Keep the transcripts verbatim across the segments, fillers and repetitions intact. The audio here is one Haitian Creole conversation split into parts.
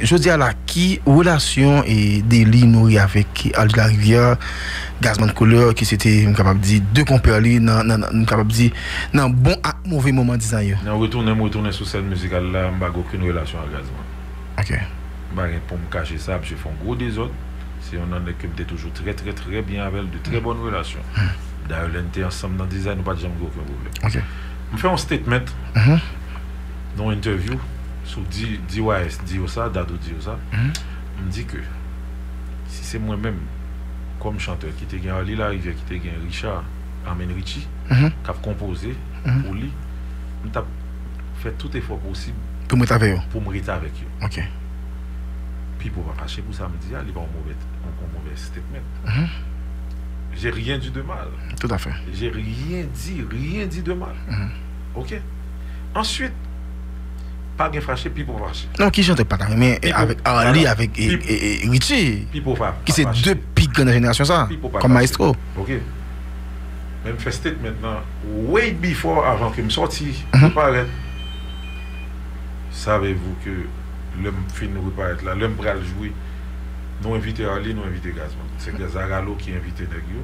Jodi a la, ki relasyon e Dely nouri avèk Arly Larivière, Gazman Couleur, ki se te, m kapab di, de konpè li nan, nan, nan, m kapab di, nan bon ak move moman diz an yo? Nan retounen, m retounen sou sèn mizikal la, m pa gen okenn relasyon ak Gazman. Ok. M pa gen pou m kache sa, misye fè yon gwo dezòd. Se yon nèg ke m te toujou trè, trè, trè byen avè l, de trè bòn relasyon. Dayè, lè n te ansanm nan diz an, nou pa t janm gen okenn pwoblèm. Ok. M fè yon statement nan yon entèvyou sou D Y S, Diosa, Dadou Diosa. M di ke si se mwen menm, kòm chantè, ki te gen Arly Larivière, ki te gen Richard, I mean Richie, k ap konpoze pou li, m t ap fè tout efò posib pou m ret avè yo. Pou m ret avèk yo. Ok. Pipo pa fache pou sa m di a, li pa yon move, yon, yon move statement. J'ai rien dit de mal. Tout à fait. J'ai rien dit, rien dit de mal. Ok? Answit, pa gen fache, Pipo fache. Non, ki chantè k pa ta renmen, eh, avèk Arly, avèk, eh, eh, eh, Richie, ki se de pi gran nan jenerasyon sa, kòm maestro. Ok. Men m fè statement nan way before, avan ke m sòti, pou parèt. Savez-vous que lè m fin reparèt la, lè m pral jwe, nou envite Arly, nou envite Gazman. Se Zagalo ki envite nèg yo.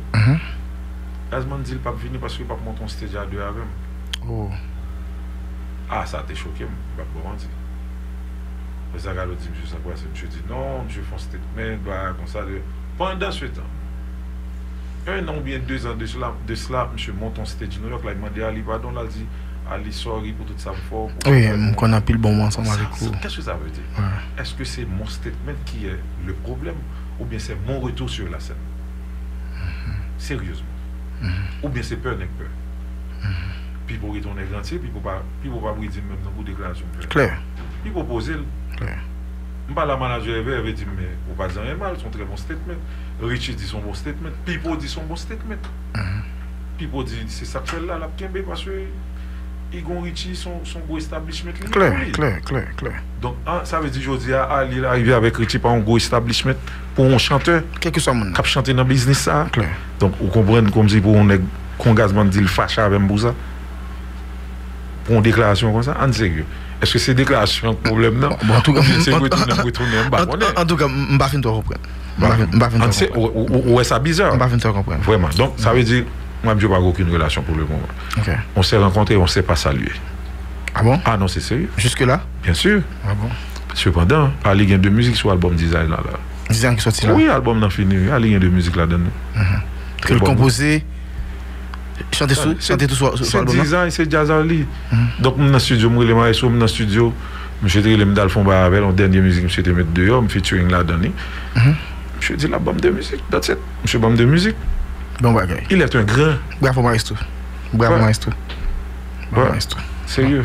Gazman di l p ap vini paske l p ap monte yon stage a de avè m. Oh. Ah, sa te choke m, m p ap ba w manti. Men Zagalo di misye sa kwase, misye di non, misye fè yon statement, bagay konsa. Pandan se tan, un an oubyen de zan de sla, de sla, misye monte yon stage New York la, li mande Arly padon, la, l di Arly sorry pou tout sa m fè w. Wi, m konn anpil bon moman ansanm avèk ou. Qu'est-ce que ça veut dire? Est-ce que c'est mon statement qui est le problème, ou bien c'est mon retour sur la scène? Seryezman. Ou bien se pè nèg pè? Pipo retounen granti, Pipo pa, Pipo pa bri di m menm tankou deklarasyon m fè. Klè. Pipo poze l. Klè. M pale a manager Hervé, Hervé di m, men ou pa di anyen mal, se yon trè bon statement. Richie di se yon bon statement. Pipo di se yon bon statement. Pipo di se sa k fè l la, l ap kenbe paske Igon Richie se yon, se yon gwo establishment li ye pou li. Klè, klè, klè, klè. Donk, an, sa vle di jodi a, Arly Larivière avèk Richie pa yon gwo establishment pou yon chantè, kèlkeswa moun nan, k ap chante nan biznis sa a. Klè. Donk, ou konprann kòmsi pou yon nèg kon Gazman di l fache avè m pou sa? Pou yon deklarasyon konsa? Ann serye. Èske se deklarasyon k pwoblèm nan? Bon, bon, antouka, oubyen se retounen, m retounen, m pa konnen. Antouka, m pa fin twò konprann. M pa fin, m pa fin twò konprann. Ou, ou, ou wè sa biza? M pa fin twò konprann. Vrèman. Donk, sa vle di, mwen, m pa gen okenn relasyon pou le moman. Ok. On s'est rencontré, on s'est pas salué. Ah bon? Ah non, se serye. Jusque là? Bien sûr. Ah bon? Sepandan, Arly gen de mizik sou albòm Design la, la. Design ki sòti la? Wi, albòm nan fini, wi. Arly gen de mizik ladan l, wi. Ke l konpoze, chante sou, chante tou sou, sou albòm nan? Se Design, se djaz Arly. Donk, m nan studio, m rele maestro, m nan studio. Misye te rele m, m t al fè yon bagay avè l, yon dènye mizik misye te met deyò, m featuring ladan li. Misye di l ap ban m de mizik, that's it. Misye ban m de mizik. Bon bagay. Il est un grand. Bravo, maestro. Bravo, maestro. Bravo, maestro. Serye.